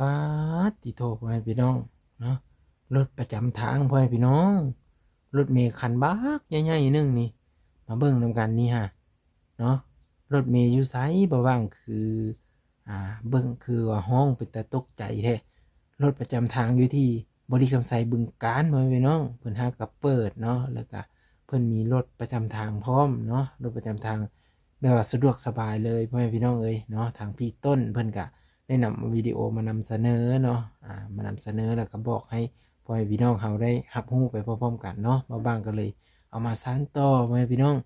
ປາດຕິໂທ ພໍ່ແມ່ພີ່ນ້ອງເນາະ, ລົດປະຈຳທາງ ພໍ່ແມ່ພີ່ນ້ອງ, ລົດເມຄັນບັກໃຫຍ່ໆໜຶ່ງນີ້ ມາເບິ່ງນຳກັນນີ້ຫາເນາະ. ລົດເມຢູ່ໃສ ບໍ່ວ່າງຄື ອ່າ ເບິ່ງຄືວ່າຮ້ອງເປັນຕາຕົກໃຈແທ້. ລົດປະຈຳທາງຢູ່ທີ່ບໍລິຄຳໄຊ ບຶງການ ພໍ່ແມ່ພີ່ນ້ອງ, ເພິ່ນຫາກະເປີດເນາະ, ແລ້ວກະເພິ່ນມີລົດປະຈຳທາງພ້ອມເນາະ, ລົດປະຈຳທາງ ແບບວ່າສະດວກສະບາຍເລີຍ ພໍ່ແມ່ພີ່ນ້ອງເອີຍເນາະ. ທາງພີ່ຕົ້ນເພິ່ນກະໄດ້ນຳວິດີໂອມານຳສະເໜີເນາະ, ອ່າ ມານຳສະເໜີ ແລ້ວກະບອກໃຫ້ພໍ່ແມ່ພີ່ນ້ອງເຮົາໄດ້ຮັບຮູ້ໄປພ້ອມໆກັນເນາະ. ບ່າວບາງກະເລີຍເອົາມາສານຕໍ່ ພໍ່ແມ່ພີ່ນ້ອງ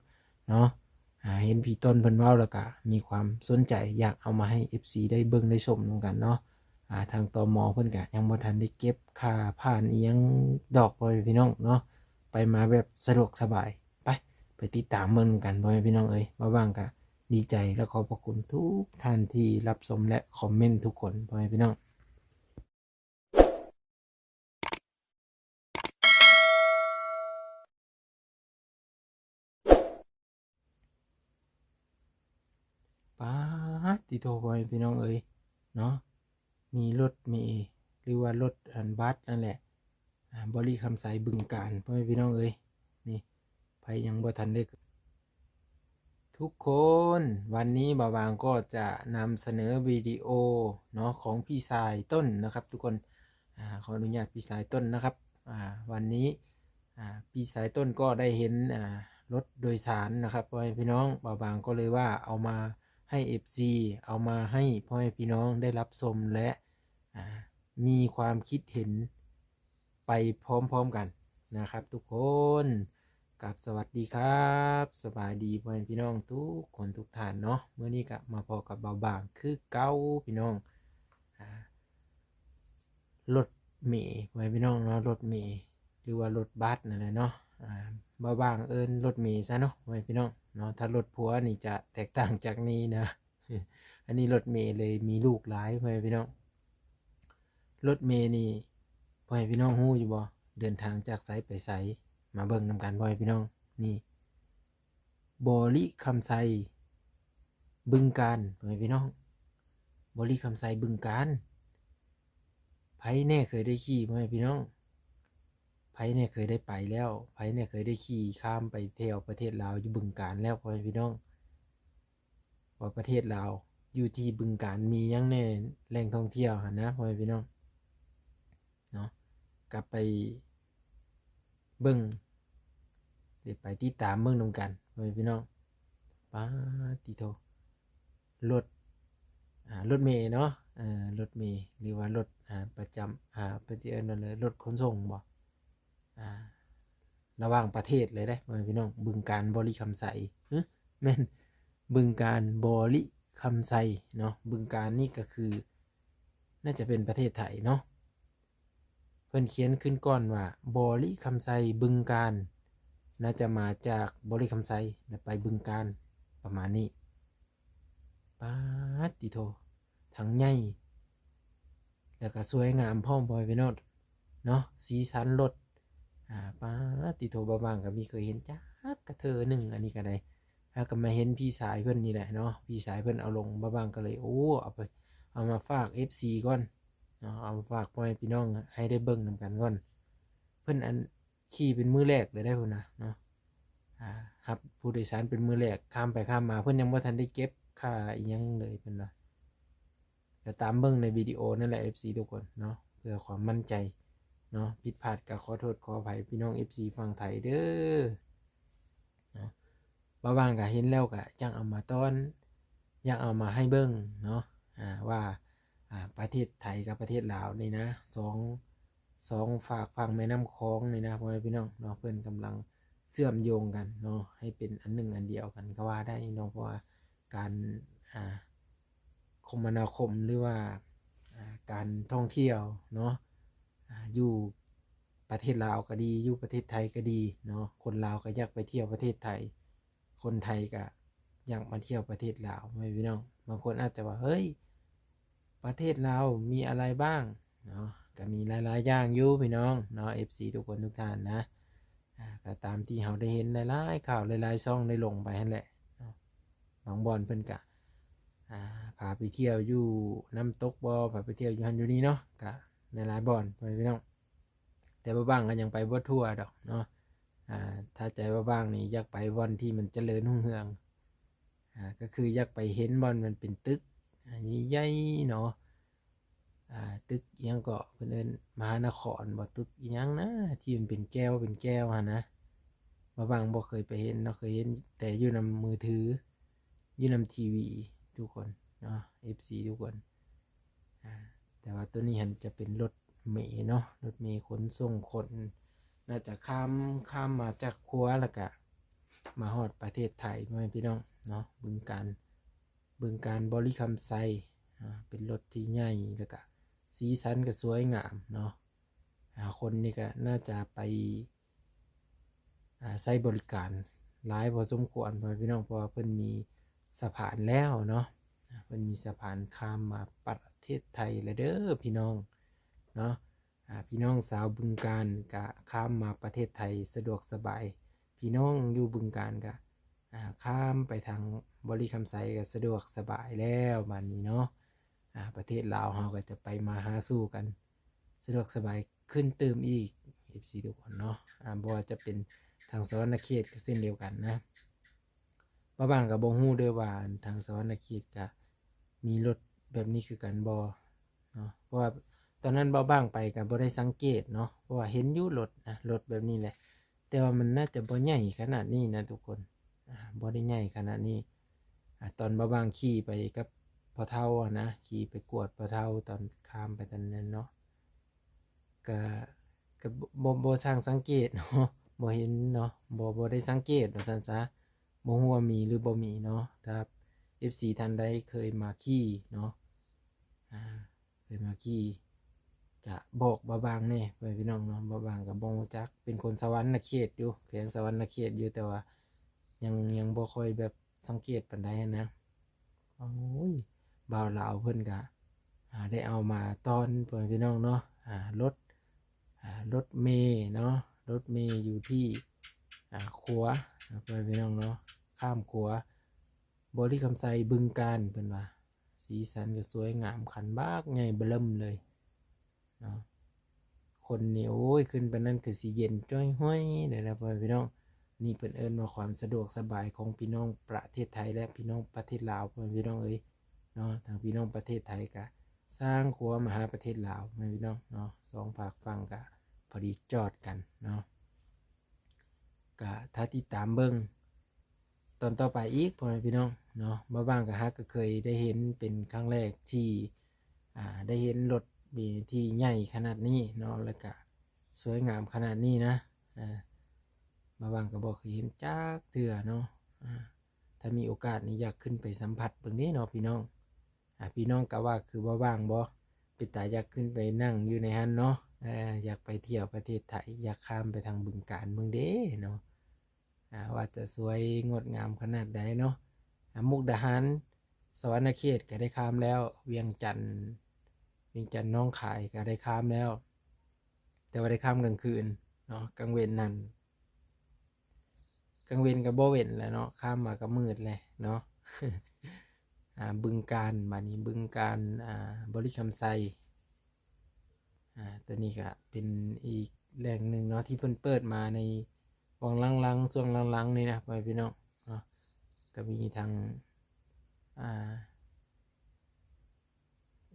ເນາະ. ອ່າ ເຫັນພີ່ຕົ້ນເພິ່ນເວົ້າ ແລ້ວກະມີຄວາມສົນໃຈ ຢາກເອົາມາໃຫ້ເອັຟຊີໄດ້ເບິ່ງໄດ້ຊົມນຳກັນເນາະ. ອ່າ ທາງ ຕມ ເພິ່ນກະຍັງບໍ່ທັນໄດ້ເກັບຄ່າຜ່ານອີ່ຫຍັງດອກ ພໍ່ແມ່ພີ່ນ້ອງເນາະ, ໄປມາແບບສະດວກສະບາຍ. ໄປ ໄປຕິດຕາມເບິ່ງນຳກັນ ພໍ່ແມ່ພີ່ນ້ອງເອີຍ. ບ່າວບາງກະດີໃຈ ແລະ ຂອບພະຄຸນທຸກທ່ານທີ່ຮັບຊົມ ແລະ ຄອມເມັນທຸກຄົນ ພໍ່ແມ່ພີ່ນ້ອງ. ປາດຕິໂທ ພໍ່ແມ່ພີ່ນ້ອງເອີຍເນາະ, ມີລົດເມ ຫຼືວ່າລົດອັນບັສນັ້ນແຫຼະ ອ່າ ບໍລິຄຳໄຊ ບຶງການ ພໍ່ແມ່ພີ່ນ້ອງເອີຍ. ນີ້ ໃຜຍັງບໍ່ທັນໄດ້ ທຸກຄົນ, ວັນນີ້ບ່າວບາງກໍຈະນຳສະເໜີວິດີໂອເນາະ ຂອງພີ່ຊາຍຕົ້ນນະຄັບທຸກຄົນ. ອ່າ ຂໍອະນຸຍາດພີ່ຊາຍຕົ້ນນະຄັບ. ອ່າ ວັນນີ້ ອ່າ ພີ່ຊາຍຕົ້ນກໍໄດ້ເຫັນ ອ່າ ລົດໂດຍສານນະຄັບ ພໍ່ແມ່ພີ່ນ້ອງ. ບ່າວບາງກໍເລີຍວ່າເອົາມາໃຫ້ເອັຟຊີ ເອົາມາໃຫ້ພໍ່ແມ່ພີ່ນ້ອງໄດ້ຮັບຊົມ ແລະ ອ່າ ມີຄວາມຄິດເຫັນ ໄປພ້ອມໆກັນນະຄັບທຸກຄົນ. ກັບສະຫວັດດີຄັບ ສະບາຍດີພໍ່ແມ່ພີ່ນ້ອງທຸກຄົນທຸກທ່ານເນາະ. ມື້ນີ້ກະມາພໍ້ກັບບ່າວບາງຄືເກົ່າພີ່ນ້ອງ. ອ່າ ລົດເມ ພໍ່ແມ່ພີ່ນ້ອງເນາະ, ລົດເມ ຫຼືວ່າລົດບັສນັ້ນແຫຼະເນາະ. ອ່າ ບ່າວບາງເອີ້ນລົດເມຊະເນາະ ພໍ່ແມ່ພີ່ນ້ອງເນາະ. ຖ້າລົດຜົວນີ້ຈະແຕກຕ່າງຈາກນີ້ນະ. ອັນນີ້ລົດເມເລີຍມີລູກຫຼາຍ ພໍ່ແມ່ພີ່ນ້ອງ. ລົດເມນີ້ ພໍ່ແມ່ພີ່ນ້ອງຮູ້ຢູ່ບໍ່? ເດີນທາງຈາກໃສໄປໃສ? ມາເບິ່ງນຳກັນ ພໍ່ແມ່ພີ່ນ້ອງ. ນີ້ ບໍລິຄຳໄຊ ບຶງການ ພໍ່ແມ່ພີ່ນ້ອງ, ບໍລິຄຳໄຊ ບຶງການ. ໃຜແດ່ເຄີຍໄດ້ຂີ່ ພໍ່ແມ່ພີ່ນ້ອງ? ໃຜແດ່ເຄີຍໄດ້ໄປແລ້ວ? ໃຜແດ່ເຄີຍໄດ້ຂີ່ຂ້າມໄປແຖວປະເທດລາວ ຢູ່ບຶງການແລ້ວ ພໍ່ແມ່ພີ່ນ້ອງ? ວ່າປະເທດລາວ ຢູ່ທີ່ບຶງການມີຫຍັງແດ່ ແຫຼ່ງທ່ອງທ່ຽວຫັ້ນນະ ພໍ່ແມ່ພີ່ນ້ອງເນາະ. ກັບໄປເບິ່ງ ຫຼືໄປຕິດຕາມເບິ່ງນຳກັນ ພໍ່ແມ່ພີ່ນ້ອງ. ປາດຕິໂທ ລົດ ອ່າ ລົດເມເນາະ, ເອີ ລົດເມ ຫຼືວ່າລົດ ອ່າ ປະຈຳ ອ່າ ເພິ່ນຊິເອີ້ນວ່າລົດຂົນສົ່ງບໍ? ອ່າ ລະຫວ່າງປະເທດເລີຍເດ້ ພໍ່ແມ່ພີ່ນ້ອງ. ບຶງການ ບໍລິຄຳໄຊ ຫຶ ແມ່ນ ບຶງການ ບໍລິຄຳໄຊເນາະ. ບຶງການນີ້ກະຄື ໜ້າຈະເປັນປະເທດໄທເນາະ. ເພິ່ນຂຽນຂຶ້ນກ່ອນວ່າ ບໍລິຄຳໄຊ ບຶງການ, ໜ້າຈະມາຈາກບໍລິຄຳໄຊ ແລ້ວໄປບຶງການ ປະມານນີ້. ປາດຕິໂທ ທັງໃຫຍ່ ແລ້ວກະສວຍງາມພ້ອມ ພໍ່ແມ່ພີ່ນ້ອງເນາະ. ສີສັນລົດ ອ່າ ປາດຕິໂທ ບ່າວບາງກະມີເຄີຍເຫັນຈັກກະເທື່ອໜຶ່ງ. ອັນນີ້ກະໄດ້ ຫາກະມາເຫັນພີ່ຊາຍເພິ່ນນີ້ແຫຼະເນາະ, ພີ່ຊາຍເພິ່ນເອົາລົງ ບ່າວບາງກະເລີຍ ໂອ້ ເອົາໄປ ເອົາມາຝາກເອັຟຊີກ່ອນເນາະ, ເອົາມາຝາກພໍ່ແມ່ພີ່ນ້ອງໃຫ້ໄດ້ເບິ່ງນຳກັນກ່ອນ. ເພິ່ນ ອັນ ຂີ່ເປັນມື້ແລກເລີຍໄດ໋ພຸ້ນນະເນາະ, ອ່າ ຮັບຜູ້ໂດຍສານເປັນມື້ແລກ, ຂ້າມໄປຂ້າມມາ ເພິ່ນຍັງບໍ່ທັນໄດ້ເກັບຄ່າອີ່ຫຍັງເລີຍ ເພິ່ນວ່າ. ກະຕາມເບິ່ງໃນວິດີໂອນັ້ນແຫຼະ ເອັຟຊີທຸກຄົນເນາະ, ເພື່ອຄວາມໝັ້ນໃຈເນາະ. ຜິດພາດກະຂໍໂທດຂໍອະໄພພີ່ນ້ອງເອັຟຊີຝັ່ງໄທເດີເນາະ. ບ່າວບາງກະເຫັນແລ້ວກະຢາກເອົາມາຕ້ອນ ຢາກເອົາມາໃຫ້ເບິ່ງເນາະ ອ່າ ວ່າ ອ່າ ປະເທດໄທກັບປະເທດລາວນີ້ນະ ສອງ ສອງຟາກຝັ່ງແມ່ນ້ຳຂອງນີ້ນະ ພໍ່ແມ່ພີ່ນ້ອງເນາະ, ເພິ່ນກຳລັງເຊື່ອມໂຍງກັນເນາະ ໃຫ້ເປັນອັນໜຶ່ງອັນດຽວກັນກະວ່າໄດ້ເນາະ. ເພາະວ່າການ ອ່າ ຄົມມະນາຄົມ ຫຼືວ່າ ອ່າ ການທ່ອງທ່ຽວເນາະ ອ່າ ຢູ່ປະເທດລາວກະດີ ຢູ່ປະເທດໄທກະດີເນາະ, ຄົນລາວກະຢາກໄປທ່ຽວປະເທດໄທ, ຄົນໄທກະຢາກມາທ່ຽວປະເທດລາວ ພໍ່ແມ່ພີ່ນ້ອງ. ບາງຄົນອາດຈະວ່າ ເຮີ້ຍ ປະເທດລາວມີອະໄລບ້າງເນາະ, ກະມີຫຼາຍໆຢ່າງຢູ່ພີ່ນ້ອງເນາະ ເອັຟຊີທຸກຄົນທຸກທ່ານນະ. ອ່າ ກະຕາມທີ່ເຮົາໄດ້ເຫັນຫຼາຍໆຂ່າວ ຫຼາຍໆຊ່ອງໄດ້ລົງໄປຫັ້ນແຫຼະເນາະ, ບາງບ່ອນເພິ່ນກະ ອ່າ ພາໄປທ່ຽວຢູ່ນ້ຳຕົກບໍ ພາໄປທ່ຽວຢູ່ຫັ້ນຢູ່ນີ້ເນາະ ກະຫຼາຍໆບ່ອນ ພໍ່ແມ່ພີ່ນ້ອງ. ແຕ່ບ່າວບາງກໍຍັງໄປບໍ່ທົ່ວດອກເນາະ. ອ່າ ຖ້າໃຈບ່າວບາງນີ້ຢາກໄປບ່ອນທີ່ມັນຈະເລີນຮຸ່ງເຮືອງ ອ່າ ກໍຄືຢາກໄປເຫັນບ່ອນມັນເປັນຕຶກ ອ່າ ໃຫຍ່ໆເນາະ. ອ່າ ຕຶກອີ່ຫຍັງເກາະ ເພິ່ນເອີ້ນມະຫານະຄອນບໍ ຕຶກອີ່ຫຍັງນະ ທີ່ມັນເປັນແກ້ວເປັນແກ້ວຫັ້ນນະ. ບ່າວບາງບໍ່ເຄີຍໄປເຫັນເນາະ ເຄີຍເຫັນແຕ່ຢູ່ນຳມືຖື ຢູ່ນຳທີວີທຸກຄົນເນາະ ເອັຟຊີທຸກຄົນ. ອ່າ ແຕ່ວ່າໂຕນີ້ຫັ້ນຈະເປັນລົດເມເນາະ ລົດເມຂົນສົ່ງຄົນ ໜ້າຈະຂ້າມ ຂ້າມມາຈາກຂົວ ແລ້ວກະມາຮອດປະເທດໄທ ພໍ່ແມ່ພີ່ນ້ອງເນາະ ບຶງການ ບຶງການບໍລິຄຳໄຊ. ອ່າ ເປັນລົດທີ່ໃຫຍ່ ແລ້ວກະສີສັນກໍສວຍງາມເນາະ. ອ່າ ຄົນນີ້ກໍໜ້າຈະໄປ ອ່າ ໃຊ້ບໍລິການຫຼາຍພໍສົມຄວນ ພໍ່ແມ່ພີ່ນ້ອງ ເພາະວ່າເພິ່ນມີສະພານແລ້ວເນາະ ອ່າ ເພິ່ນມີສະພານຂ້າມມາປະເທດໄທແລ້ວເດີພີ່ນ້ອງເນາະ. ອ່າ ພີ່ນ້ອງຊາວບຶງການກະຂ້າມມາປະເທດໄທສະດວກສະບາຍ ພີ່ນ້ອງຢູ່ບຶງການກະ ອ່າ ຂ້າມໄປທາງບໍລິຄຳໄຊກໍສະດວກສະບາຍແລ້ວບາດນີ້ເນາະ. ອ່າ ປະເທດລາວເຮົາກໍຈະໄປມາຫາສູ່ກັນສະດວກສະບາຍຂຶ້ນຕື່ມອີກ ເອັຟຊີທຸກຄົນເນາະ. ອ່າ ບໍ່ວ່າຈະເປັນທາງສະຫວັນນະເຂດກໍເຊັ່ນດຽວກັນນະ. ບ່າວບາງກໍບໍ່ຮູ້ເດີວ່າທາງສະຫວັນນະເຂດກະມີລົດແບບນີ້ຄືກັນບໍ່ເນາະ ເພາະວ່າຕອນນັ້ນບ່າວບາງໄປກະບໍ່ໄດ້ສັງເກດເນາະ ເພາະວ່າເຫັນຢູ່ລົດນະ ລົດແບບນີ້ແຫຼະ ແຕ່ວ່າມັນໜ້າຈະບໍ່ໃຫຍ່ຂະໜາດນີ້ນະທຸກຄົນ ອ່າ ບໍ່ໄດ້ໃຫຍ່ຂະໜາດນີ້. ອ່າ ຕອນບ່າວບາງຂີ່ໄປກັບພໍ່ເຖົ້າຫັ້ນນະ ຂີ່ໄປກວດພໍ່ເຖົ້າຕອນຂ້າມໄປຕອນນັ້ນເນາະ ກະ ກະບໍ່ ບໍ່ ບໍ່ຊ່າງສັງເກດເນາະ ບໍ່ເຫັນເນາະ ບໍ່ ບໍ່ໄດ້ສັງເກດວ່າຊັ້ນຊະ ບໍ່ຮູ້ວ່າມີຫຼືບໍ່ມີເນາະ. ຖ້າເອັຟຊີທ່ານໃດເຄີຍມາຂີ່ເນາະ ອ່າ ເຄີຍມາຂີ່ກະບອກບ່າວບາງແດ່ ພໍ່ແມ່ພີ່ນ້ອງເນາະ. ບ່າວບາງກໍບໍ່ຮູ້ຈັກ ເປັນຄົນສະຫວັນນະເຂດຢູ່ ແຂວງສະຫວັນນະເຂດຢູ່ ແຕ່ວ່າຍັງ ຍັງບໍ່ຄ່ອຍແບບ ສັງເກດປານໃດຫັ້ນນະ. ໂອ້ຍ ບ່າວລາວເພິ່ນກະ ອ່າ ໄດ້ເອົາມາຕ້ອນ ພໍ່ແມ່ພີ່ນ້ອງເນາະ ອ່າ ລົດ ອ່າ ລົດເມເນາະ ລົດເມຢູ່ທີ່ ອ່າ ຂົວ ພໍ່ແມ່ພີ່ນ້ອງເນາະ ຂ້າມຂົວ ບໍລິຄຳໄຊ ບຶງການ ເພິ່ນວ່າ ສີສັນກໍສວຍງາມ ຄັນບັກໃຫຍ່ເບິ່ມເລີຍ ເນາະ. ຄົນນີ້ ໂອ້ຍ ຂຶ້ນໄປນັ້ນຄືຊິເຢັນຈ້ອຍຫ້ອຍເລີຍນະ ພໍ່ແມ່ພີ່ນ້ອງ. ນີ້ເພິ່ນເອີ້ນວ່າຄວາມສະດວກສະບາຍຂອງພີ່ນ້ອງປະເທດໄທ ແລະ ພີ່ນ້ອງປະເທດລາວ ພໍ່ແມ່ພີ່ນ້ອງເອີຍ ເນາະ. ທາງພີ່ນ້ອງປະເທດໄທກະສ້າງຂົວມາຫາປະເທດລາວ ພໍ່ແມ່ພີ່ນ້ອງເນາະ ສອງຟາກຝັ່ງກະພໍດີຈອດກັນເນາະ. ກະຖ້າຕິດຕາມເບິ່ງຕອນຕໍ່ໄປອີກ ພໍ່ແມ່ພີ່ນ້ອງເນາະ. ບ່າວບາງກະຫາກະເຄີຍໄດ້ເຫັນເປັນຄັ້ງແລກທີ່ ອ່າ ໄດ້ເຫັນລົດເມທີ່ໃຫຍ່ຂະໜາດນີ້ເນາະ ແລ້ວກະສວຍງາມຂະໜາດນີ້ນະ. ອ່າ ບ່າວບາງກະບໍ່ເຄີຍເຫັນຈັກເທື່ອເນາະ. ອ່າ ຖ້າມີໂອກາດນີ້ຢາກຂຶ້ນໄປສຳຜັດເບິ່ງເດ້ເນາະ ພີ່ນ້ອງ. ອ່າ ພີ່ນ້ອງກະວ່າຄືບ່າວບາງບໍ່ ເປັນຕາຢາກຂຶ້ນໄປນັ່ງຢູ່ໃນຫັ້ນເນາະ. ເອີ ຢາກໄປທ່ຽວປະເທດໄທ ຢາກຂ້າມໄປທາງບຶງການເບິ່ງເດ້ເນາະ ອ່າ ວ່າຈະສວຍງົດງາມຂະໜາດໃດເນາະ. ອ່າ ມຸກດາຫານ ສະຫວັນນະເຂດກະໄດ້ຂ້າມແລ້ວ ວຽງຈັນ ວຽງຈັນໜອງຄາຍກະໄດ້ຂ້າມແລ້ວ ແຕ່ວ່າໄດ້ຂ້າມກາງຄືນເນາະ ກາງເວັນນັ້ນ ກາງເວັນກະບໍ່ເວັນແຫຼະເນາະ ຂ້າມມາກະມືດແຫຼະເນາະ. ອ່າ ບຶງການ ບາດນີ້ບຶງການ ອ່າ ບໍລິຄຳໄຊ ອ່າ ໂຕນີ້ກະເປັນອີກແຫຼ່ງໜຶ່ງເນາະ ທີ່ເພິ່ນເປີດມາໃນຫວ່າງຫຼັງໆ ຊ່ວງຫຼັງໆນີ້ນະ ພໍ່ແມ່ພີ່ນ້ອງເນາະ. ກະມີທັງ ອ່າ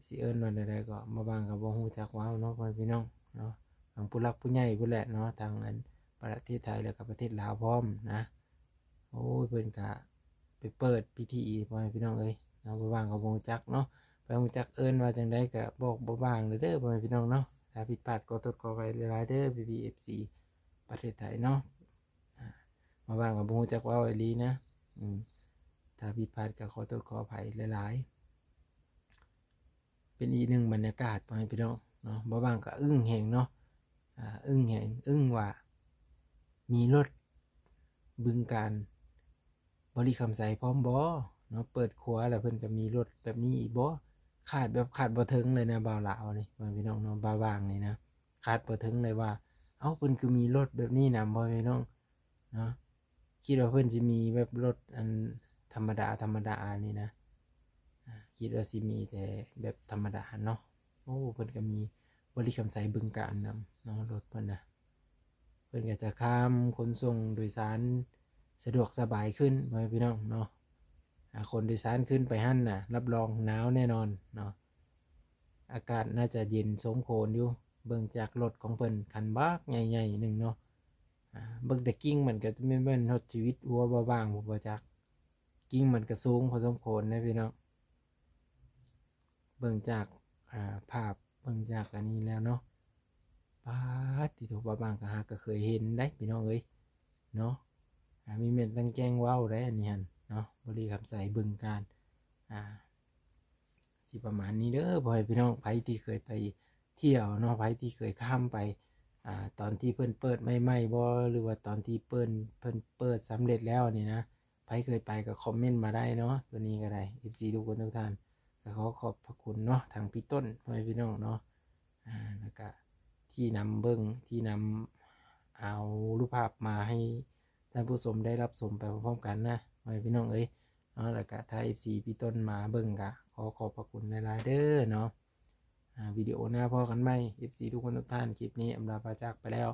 ຊິເອີ້ນວ່າແນວໃດກໍ ບ່າວບາງກໍບໍ່ຮູ້ຈັກເວົ້າເນາະ ພໍ່ແມ່ພີ່ນ້ອງເນາະ. ທາງຜູ້ຫຼັກຜູ້ໃຫຍ່ພຸ້ນແຫຼະເນາະ ທາງອັນປະເທດໄທ ແລ້ວກໍປະເທດລາວພ້ອມນະ. ໂອ້ຍ ເພິ່ນກະໄປເປີດພິທີ ພໍ່ແມ່ພີ່ນ້ອງເອີຍເນາະ. ບ່າວບາງກໍບໍ່ຮູ້ຈັກເນາະ ໃຜຮູ້ຈັກເອີ້ນວ່າຈັ່ງໃດກໍບອກບ່າວບາງເດີ ພໍ່ແມ່ພີ່ນ້ອງເນາະ. ຖ້າຜິດພາດຂໍໂທດຂໍອະໄພຫຼາຍໆເດີ ພີ່ໆ ເອັຟຊີ ປະເທດໄທເນາະ. ອ່າ ບ່າວບາງກໍບໍ່ຮູ້ຈັກເວົ້າອີ່ຫຼີນະ. ອືມ ຖ້າຜິດພາດກໍຂໍໂທດຂໍອະໄພຫຼາຍໆ. ເປັນອີກໜຶ່ງບັນຍາກາດ ພໍ່ແມ່ພີ່ນ້ອງເນາະ. ບ່າວບາງກໍອຶ້ງແຮງເນາະ ອາ ອຶ້ງແຮງ ອຶ້ງວ່າມີລົດບຶງການ ບໍລິຄຳໄຊພ້ອມບໍ່ເນາະ. ເປີດຂົວແລ້ວເພິ່ນກໍມີລົດແບບນີ້ອີກບໍ່ ຄາດແບບຄາດບໍ່ເຖິງເລີຍນະ ບ່າວລາວນີ້ ພໍ່ແມ່ພີ່ນ້ອງເນາະ. ບ່າວບາງນີ້ນະ ຄາດບໍ່ເຖິງເລີຍວ່າ ເອົ້າ ເພິ່ນຄືມີລົດແບບນີ້ນຳ ພໍ່ແມ່ພີ່ນ້ອງເນາະ. ຄິດວ່າເພິ່ນຊິມີແບບລົດອັນທຳມະດາ ທຳມະດານີ້ນະ. ຄິດວ່າຊິມີແຕ່ແບບທຳມະດາເນາະ. ໂອ້ ເພິ່ນກໍມີບໍລິຄຳໄຊບຶງການນຳເນາະ ລົດເພິ່ນນະ. ເພິ່ນກໍຈະຂ້າມຂົນສົ່ງໂດຍສານສະດວກສະບາຍຂຶ້ນ ພໍ່ແມ່ພີ່ນ້ອງເນາະ. ອາ ຂົນໂດຍສານຂຶ້ນໄປຫັ້ນນະ ຮັບຮອງໜາວແນ່ນອນເນາະ. ອາກາດໜ້າຈະເຢັນສົມໂຂນຢູ່ ເບິ່ງຈາກລົດຂອງເພິ່ນຄັນບັກໃຫຍ່ໆໜຶ່ງເນາະ. ອາ ເບິ່ງແຕ່ກິ່ງມັນກໍແມ່ນ ແມ່ນຮອດຊີວິດຫົວບໍ່ບາງ ບໍ່ຈັກ. ກິ່ງມັນກໍສູງພໍສົມຄວນເດ້ພີ່ນ້ອງ. ເບິ່ງຈາກ ອາ ພາບ ເບິ່ງຈາກອັນນີ້ແລ້ວເນາະ. ປາດຕິໂທ ບ່າວບາງກະຫາກະເຄີຍເຫັນໄດ໋ພີ່ນ້ອງເອີຍເນາະ. ອາ ມີແມ່ນຕັ້ງແຈ້ງເວົ້າໄດ໋ອັນນີ້ຫັ້ນເນາະ. ບໍລິຄຳໄຊບຶງການ ອາ ຊິປະມານນີ້ເດີ ພໍ່ແມ່ພີ່ນ້ອງ. ໃຜທີ່ເຄີຍໄປທ່ຽວເນາະ ໃຜທີ່ເຄີຍຂ້າມໄປ ອາ ຕອນທີ່ເພິ່ນເປີດໃໝ່ໆບໍ່ ຫຼືວ່າຕອນທີ່ເພິ່ນ ເພິ່ນເປີດສຳເລັດແລ້ວນີ້ນະ ໃຜເຄີຍໄປກໍຄອມເມັນມາໄດ້ເນາະ. ໂຕນີ້ກໍໄດ້ ເອັຟຊີ ທຸກຄົນທຸກທ່ານ ກໍຂໍຂອບພະຄຸນເນາະ ທາງພີ່ຕົ້ນ ພໍ່ແມ່ພີ່ນ້ອງເນາະ. ອາ ແລ້ວກະທີ່ນຳເບິ່ງ ທີ່ນຳເອົາຮູບພາບມາໃຫ້ທ່ານຜູ້ຊົມໄດ້ຮັບຊົມໄປພ້ອມໆກັນນະ ພໍ່ແມ່ພີ່ນ້ອງເອີຍເນາະ. ແລ້ວກະຖ້າ ເອັຟຊີ ພີ່ຕົ້ນມາເບິ່ງ ກະຂໍຂອບພະຄຸນຫຼາຍໆເດີເນາະ. ອາ ວິດີໂອໜ້າພໍ້ກັນໃໝ່ ເອັຟຊີ ທຸກຄົນທຸກທ່ານ. ຄລິບນີ້ອຳລາປາຈາກໄປແລ້ວ.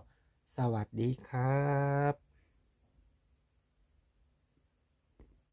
ສະຫວັດດີຄັບ.